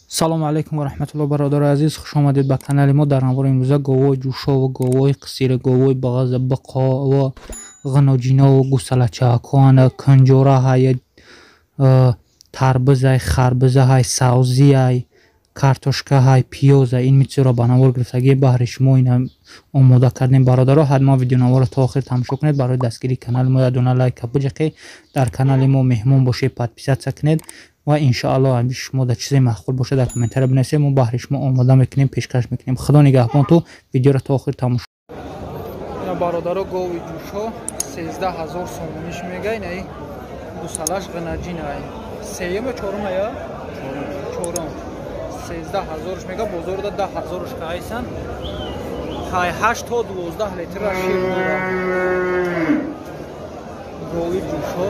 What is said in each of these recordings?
Салому алайкум ва раҳматуллоҳ, бародари азиз, хуш омадед ба канали мо. Дар навори имрӯза говои ҷӯшову говои қисира, говои бағаза, биқова, ғиноҷинову гусалачаакоана, кунҷораҳай, тарбизай, харбизаҳай, савзиай, картошкаҳай, пиёзай, ин митсиро ба навор гирифтагӣ баҳри шумо ина омода кардем. Бародаро, ҳатман видеонаворро то охир тамошо кунед. Барои дастгирии канали мо як дона лайка биҷақед, дар канали мо меҳмон бошед, подписаться кунед ва иншоаллоҳ ҳамин шумо дар чизе маъқул бошад, дар комментария бинависед, мо баҳри шумо омода мекунем, пешкаш мекунем. Худо нигаҳбон, ту видеоро то охир тамошо. Бародаро, гови ҷӯшо 13 000 сомониш мега. Инаи гусалаш ғинаҷинай, сеюм ё чорум ая? Чорум. 13 000-ш мега, бозорда 10 000-ш кайсан. Ҳай 8 то 12 литра шир дорад. Гови ҷӯшо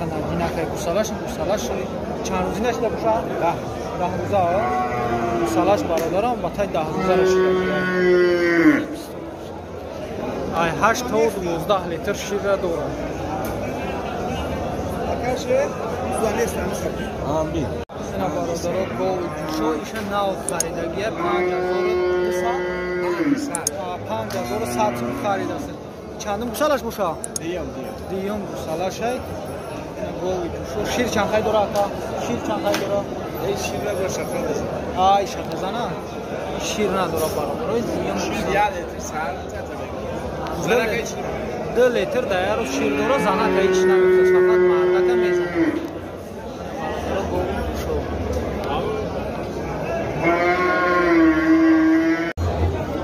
ғинаҷинакай, гусалаш. Гусалаш чанд рӯзӣ нашида боша? 10 рӯза гусалаш, бародарам, ба тай 10 рӯза шида. Ай 8 то 12 литр ширра дорад. Ина, бародаро, гови ҷӯшо, иша нав харидагия, 5200, 5100 сум харидаст. Чандум гусалаш боша? Дуюм гусалашай. Гови ҷӯшо шир чанд қай дора, ака? Шир чанд қай дора? Ай шатазана шир надора, бародаро. Дуюм 2 литр дар як рӯз шир дора. Занака ҳеч намефтад, фақат мардака мезанад. Гови ҷӯшо.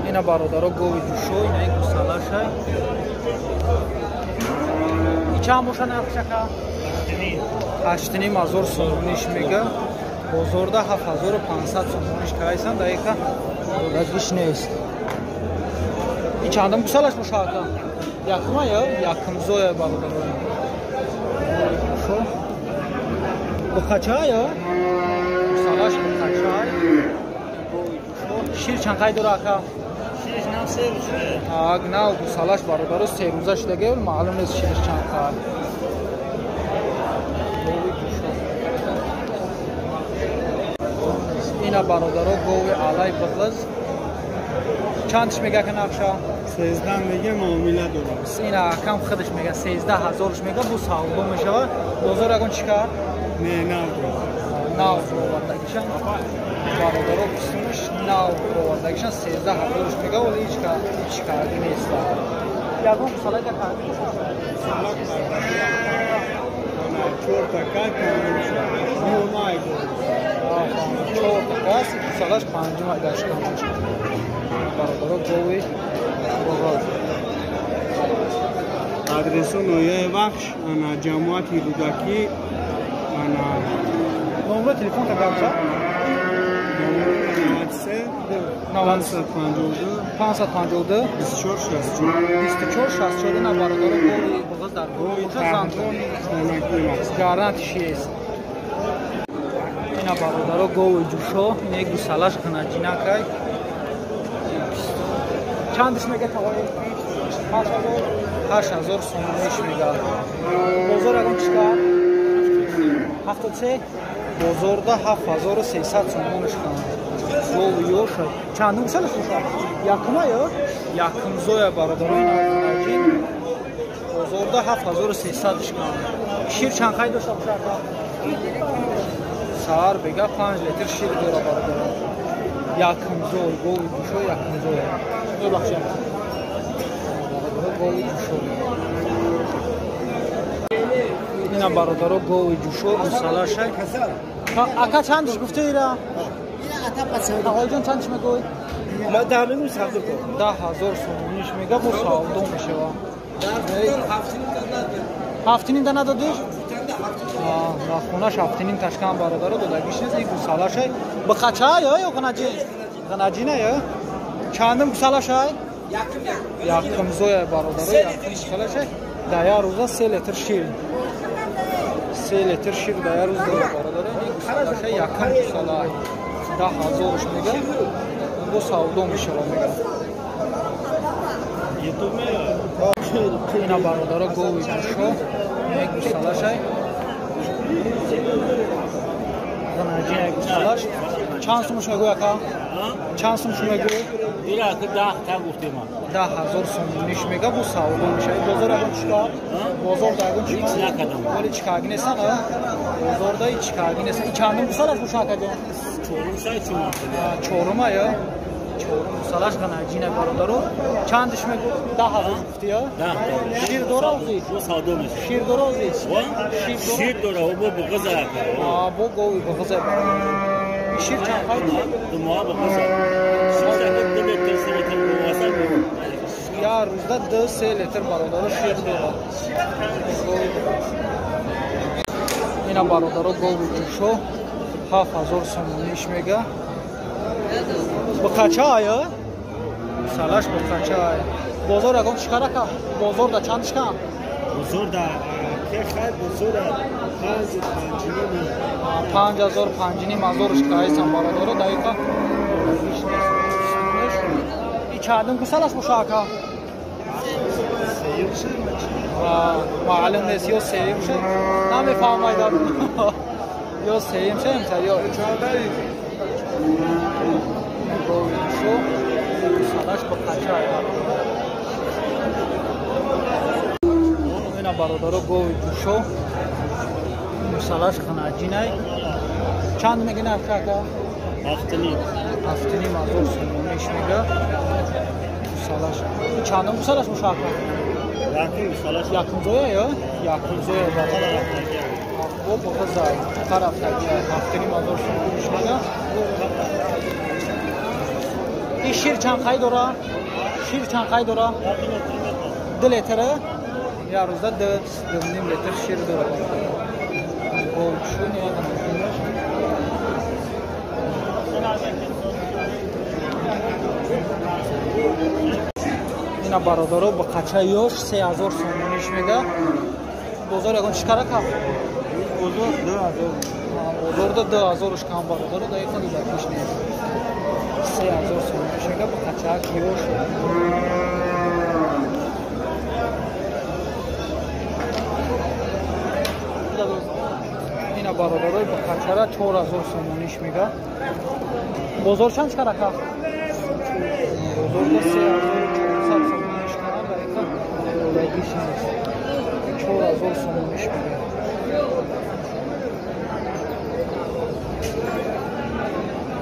Ина, бародаро, гови ҷӯшо, инаи гусалашай. И чанд боша нархшака? 8500 сомониш мега, бозорда 7500 сомониш кайсан, даика додагиш нест. И чандум гусалаш боша, ака? Якума ё якумзоя, бародаро? Буқача ё гусалаш буқачай. Шир чанд қай дора, ака? Ак нав гусалаш, бародаро, 3 рӯза шудаге, маълум нест шириш чанд қай. Ина, бародаро, гови алай бағыз. Чандш мега ка нақша? 13 мега, муомила дорад. Ина акам худаш мега, 13 000-ш мега, бу савдо мешава. Бозор ягон чӣ кард? Не, нав. Нав овардагишан, бародаро, бисумш нав овардагишан, 13 000-ш мега, вале ҳеч карди нест. Ягон гусалайда карди? Чорта кай панҷум. Чорта кас, гусалаш панҷум айдашкан. Бародаро, гови боғоз. Адресо: ноҳияи Вахш, ана ҷамоати Рӯдакӣ, ана. Номро, телефон та гапза. 93 552. 552. 24 64. 24 64. Ина, бародаро, гови боғоз дар боша, гаранти шиест. Ина, бародаро, гови ҷӯшо, ина гусалаш ғинаҷинакай. Чандиш мега тавои? 8000 сомониш мега. Бозор ягон чӣ кард? 73, бозорда 7300 сомониш канд. Гови ёша. Чандум гусалаш боша? Якума ё якумзоя, бародаро? Ина бозорда 7300-ш канд. Шир чанд қай дошта боша? Саҳар бега 5 литр шир дора, бародаро. Якумзой гови ҷӯшо, якумзоя. Бебахшед, гови ҷӯшо. Ина, бародаро, гови ҷӯшо, гусалашай. Ака, чандиш гуфта ира? Ағоҷон, чандиш мегӯй? 10 000 сомониш мега, бо савдо мешава. Ҳафтиним да надодиш? На хонаш ҳафтиним ташкан, бародаро, додагиш нест. Ин гусалашай биқача ё ё ғинаҷин? Ғинаҷина ё. Чандум гусалашай? Якумзоя, бародаро, якум гусалашай. Дар як рӯза 3 литр шир, 3 литр шир дар як рӯз дора, бародаро. Ин гусалашай, якум гусалай, 10 000-ш мега, бо савдо мешава мега. Ина, бародаро, гови ҷӯшо, як гусалашай. Ғанаҷин гусалаш. Чанд сум шумо ака? Чанд сум шумо мегӯ? Ира ки 10 та гуфтем. 10 000 сомониш мега, бу савдо мешавад. Бозор ягон чикар? Бозор да ягон чикар? Накардам. Вале чикарги нестан, а? Бозор да чикарги нестан. Чандум гусалаш боша, акаҷон? Чорум шай чума. Чорума я? Чорум гусалаш ғанаҷина, бародаро. Чандиш мегӯ? 10 000 гуфти, я? Шир дора ози? Бу савдо мешавад. Шир дора ози? Шир дора, бу буғиза ака. А, бу гови буғиза. Шир чанд қайд? 2 моҳ буғиза. 2 литр, 3 литр буваса. Я рӯзда 2-3 литр, бародаро, шир дорад. Ина, бародаро, гови ҷӯшо 7000 сомониш мега. Бақача ая? Салаш бақача ая. Бозор ягон чикарака? Бозор да чанд шикан? Бозор да ке хай, бозор да панҷ панҷ ним. 5000, 5,5 ҳазор шикаайсан, бародаро, дақиқа. И чандум гусалаш боша, ака? Маълум нест, ё сеюм ше, намефаҳмай дар, ё сеюм ше имса, ё шу гусалаш бақача. Ина, бародаро, гови ҷӯшо, мусалаш ханаҷинай. Чанд меги нарх, ака? 7,5. 7,5 ҳазор сомониш мега гусалаш. Чандум гусалаш боша, ака? Якум гусалаш. Якум зоя, ё якум зоя, бо буғиза тарафтаги. 7,5 ҳазор сомониш мега. И шир чанд қай дора? Шир чанд қай дора? 2 литра. Я рӯзда 2-2,5 литр шир дора. Голчун я. Ина, бародаро, ба қача ёш 3000 сомониш мега. Бозор ягон чикарака? Бозор 2000. Бозорда 2000 шкам, бародаро, дақиқа дидакиш нест. 3000 сомониш мега ба қачаак ёш. Ина, бародарои, ба қачара 4000 сомониш мега. Бозор чанд чикарака? Бозорда 3400 сомониш кана, дақиқа додагиш нест. 4000 сомониш мега.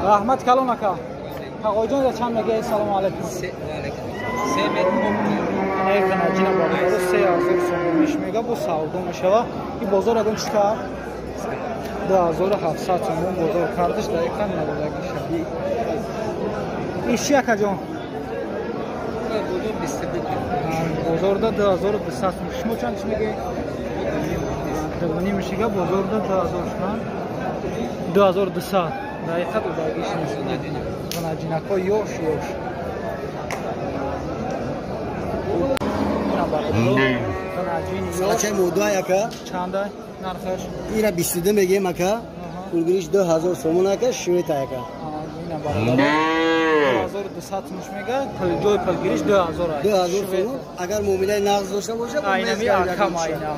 Раҳмат калон, ака. Тағоиҷон, за чанд мега? Салому алайкум. Наҷина, бародаро, 3000 сомониш мега, бо савдо мешава. И бозор ягон чӣ кард? 2700 сомон бозор кардаш, дақиқа надодагиша. Иш чи, акаҷон? Бозорда 2200 сом. Шумо чанд чӣ мегӯед? 2,5 мешига. Бозорда 2000 шуман, 2200, дақиқа додагиш нест. Наҷинако ёш ёш. Чай мудва яка? Чанда нархаш? Ира 22 мегем, ака. Пулгириш 2000 сомон, ака, швета яка. Ина, бародар, 2200 сомон мега, ҷои пулгириш 2000. 2000 сомон, агар муомилаи нағз дошта боша, айнами акам, айна.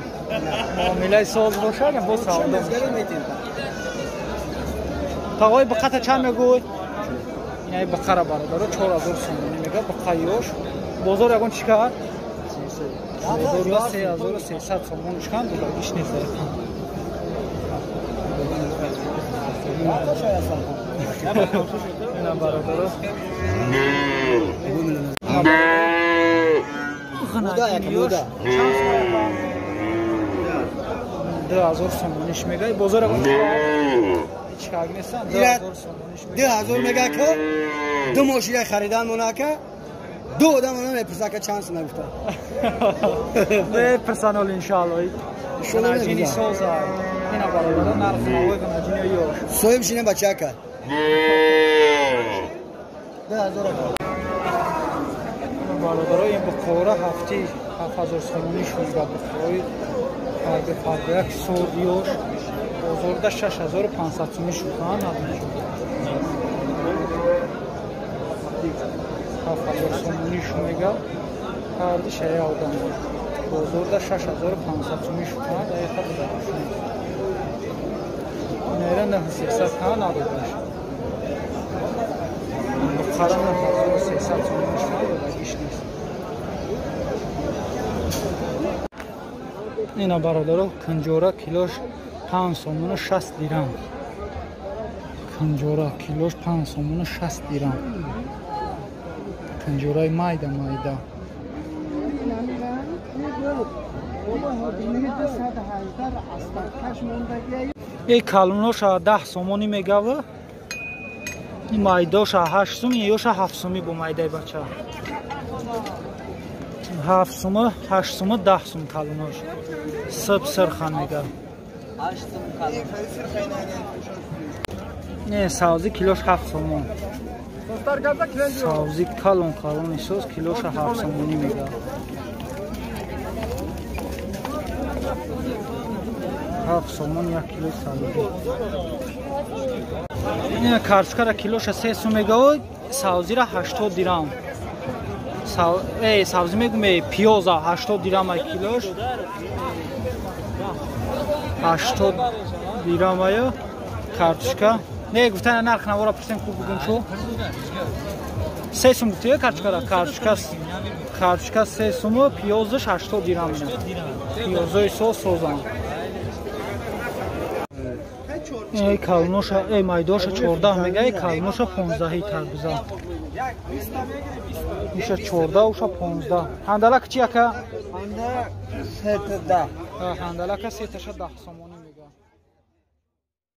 Муомилаи соз боша, бо савдо. Тағои, биқата чанд мегӯй? Инаи биқара, бародаро, 4000 сомонӣ мега, биқа ёш. Бозор ягон чӣ кард? Бозорда 3300 сомон чикан, додагиш нест дақиқан. Ина, бародаро. Муда яка, муда. Чанд сом? 2000 сомониш мега. Бозор ягон чикарг нестан? 2000 сомониш мега. 2000 мега, ка. Ду мошина харидан монака. Ду одам она мепурса, ка, чанд сом гуфта. Мепурсан ҳол, иншаалло. Наҷини соза. Ина, бародаро, нархи навои наҷини ёш. Соҳиб шине, бачака. 2000, ака. Бародаро, ин буқора ҳафти 7000 сомонӣ шуд. Буқорои фарби фарбияк сор ёш бозорда 6500 сомонӣ шуд. 7000 сомонӣ шу мега, ҳарди шая одам. Бозорда 6500 сомонӣ шуд. Дақиқа. Инайра 9300 кан надодаш. Бұқара 9300 сомон додагиш нест. Ина бародаро, кунҷора килош 5 сомону 60 дирам. Кунҷора килош 5 сомону 60 дирам. Кунҷораи майда майда. Эй калоноша 10 сомонӣ мегава. Ин майдоша 8 сум, ёша 7 сумӣ бо майдаи бача. 7 суму, 8 суму, 10 сум калонош. Сып сирхан мега. Не, савзи килош 7 сомон. Савзи калон калон исоз килоша 7 сомонӣ мега. 7 сомон 1 кило савзи. Не, картошкара килоша 3 сум мега, савзира 80 дирам. Савзи мегум, пиёза 80 дирам ай килош. 80 дирам ай картошка. Не, гуфтан нарх навора пурсем, ку бугум шу. 3 сум гуфтӣ картошкара? Картошка 3 сум, пиёзаш 80 дирам. Пиёзои соз созан. Эй калноша, эй майдоша 14 мега, эй калноша 15 тарбуза. Иша 14, уша 15. Ҳандалак чи ака? Ҳандалак 3 10. Ҳандалака 3 таша 10 сомонӣ.